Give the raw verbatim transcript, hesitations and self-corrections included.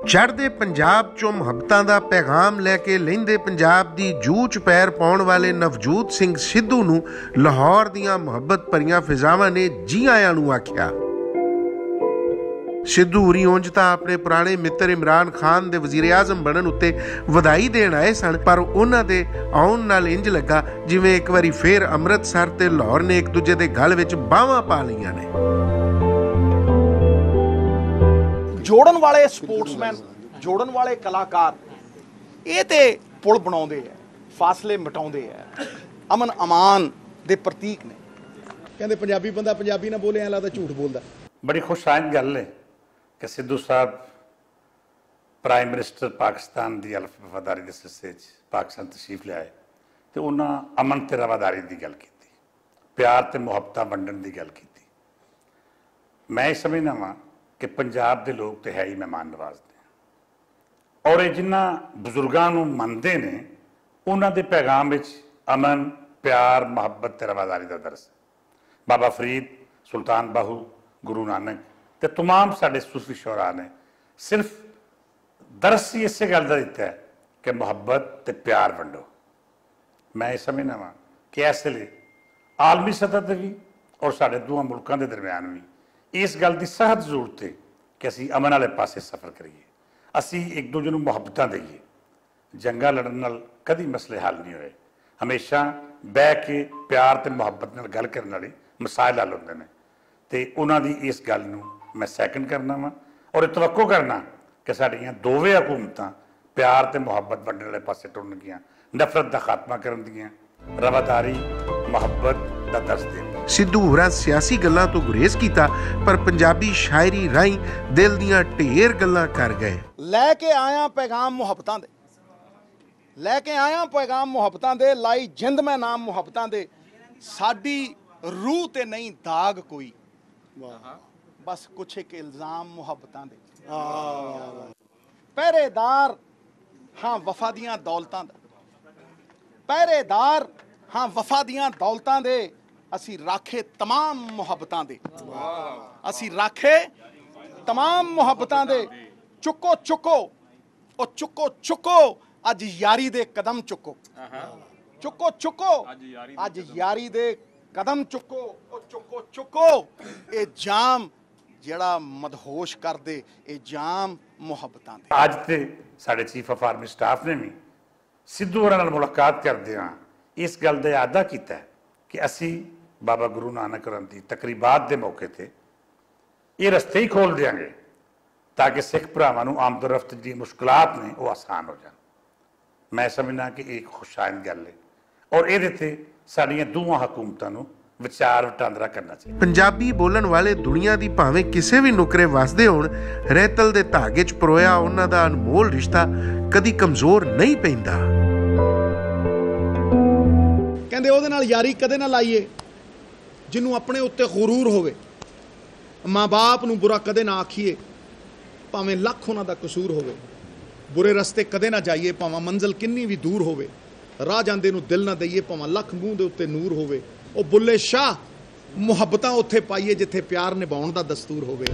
چڑھدے پنجاب چوں محبتاں دا پیغام لے کے لیندے پنجاب دی جوچ پیر پاؤن والے نوجوت سنگھ سدھو نوں لاہور دیاں محبت پریاں فضاواں نے جی آیاں نوں آکھیا۔ سدھو ہوری اونج تاں اپنے پرانے متر عمران خان دے وزیر اعظم بنن اتے ودائی دین آئے سن، پر انہاں دے آؤن نال انج لگا جویں اک واری فیر امرتسر تے لاہور نے اک دوجے دے گل وچ باہواں پا لئیاں نے۔ جوڑن والے سپورٹس مین، جوڑن والے کلاکار، اے تے پل بناوندے اے، فاصلے مٹاوندے اے، امن امان دے پرتیک نے۔ کہندے پنجابی بندہ پنجابی نہ بولے، ایں لگدا جھوٹ بولدا۔ بڑی خوش آئند گل ہے کہ سدھو صاحب پرائم منسٹر پاکستان دی الف وفاداری دے سلسلے چ پاکستان تشریف لے آئے تے انہاں امن تے رواداری دی گل کیتی، پیار تے محبتاں ونڈن دی گل کیتی۔ میں یہ سمجھنا واں کہ پنجاب دے لوگ تے ہے ہی مہمان نواز نے، اور یہ جنہ بزرگاں نوں مندے نے، انہاں دے پیغام وچ امن، پیار، محبت تے رواداری دا درس ہے۔ بابا فرید، سلطان باہو، گرو نانک تے تمام ساڈے صوفی شعراء نے صرف درس ہی اسے گل دا دتا ہے کہ محبت تے پیار ونڈو۔ میں یہ سمجھنا واں کہ اس لیے عالمی سطح تے بھی اور ساڈے دوواں ملکاں دے درمیان بھی اس گل دی سخت ضرورت ہے کہ اسی امن والے پاسے سفر کریے، اسی ایک دوجے نوں محبتاں دئیے۔ جنگاں لڑن نال کدی مسئلے حل نہیں ہوئے۔ ہمیشہ بہ کے پیار تے محبت نال گل کرن والی مسائل حل ہوندے نے۔ تے انہاں دی اس گل نوں میں سیکنڈ کرنا واں اور توقع کرنا کہ ساڈیاں دوویں حکومتاں پیار تے محبت ونڈن والے پاسے ٹرن گیاں، نفرت دا خاتمہ کرن دیاں، رواداری، محبت دا درس دین۔ سدھو ہوراں سیاسی گلاں توں گریز کیتا، پر پنجابی شاعری راہیں دل دیاں ڈھیر گلاں کر گئے۔ لے کے آیاں پیغام محبتاں دے، لے کے آیاں پیغام محبتاں دے، لائی جند میں نام محبتاں دے۔ ساڈی روح تے نہیں داغ کوئی، بس کچھ ایک الزام محبتاں دے۔ پہرے دار ہاں وفا دیاں دولتاں دے، پہرے دار ہاں وفا دیاں دولتاں دے۔ اسی راکھے تمام محبتاں دے، اسی راکھے تمام محبتاں دے۔ چکو چکو، او چکو چکو، اج یاری دے قدم چکو۔ چکو چکو، اج یاری دے قدم چکو۔ او چکو چکو، اے جام جڑا مدہوش کر دے، اے جام محبتاں دے۔ اج تے ساڈے چیف آف آرمی سٹاف نے وی سدھو ہوراں نال ملاقات کردیاں اس گل دا اعادہ کیتا ہے کہ اسی بابا گرو نانک ہوراں دی تقریبات دے موقع تے ایہہ رستے ہی کھول دیاں گے تاکہ سکھ پراواں نوں آمد و رفت دی مشکلات نے او آسان ہو جان۔ میں سمجھنا کہ ایہہ خوش آئند گل ہے اور ایہہ دے تے ساڈیاں دوواں حکومتاں نوں وچار وٹاندرا کرنا چاہیے۔ پنجابی بولن والے دنیا دی پاویں کسے وی نکرے واسدے ہون، رہتل دے دھاگے چ پرویا انہاں دا انمول رشتہ کدی کمزور نہیں پیندا۔ کہندے او دے نال یاری کدے نہ لائیے جنوں اپنے اتے غرور ہووے۔ ماں باپ نوں برا کدے نہ آکھیے، پاویں لکھ انہاں دا قصور ہووے۔ برے رستے کدے نہ جائیے، پاواں منزل کنی وی دور ہووے۔ راہ جاندے نوں دل نہ دئیے، پاواں لکھ منہ دے اتے نور ہووے۔ او بلے شاہ، محبتاں اتھے پائیے جتھے پیار نبھاون دا دستور ہووے۔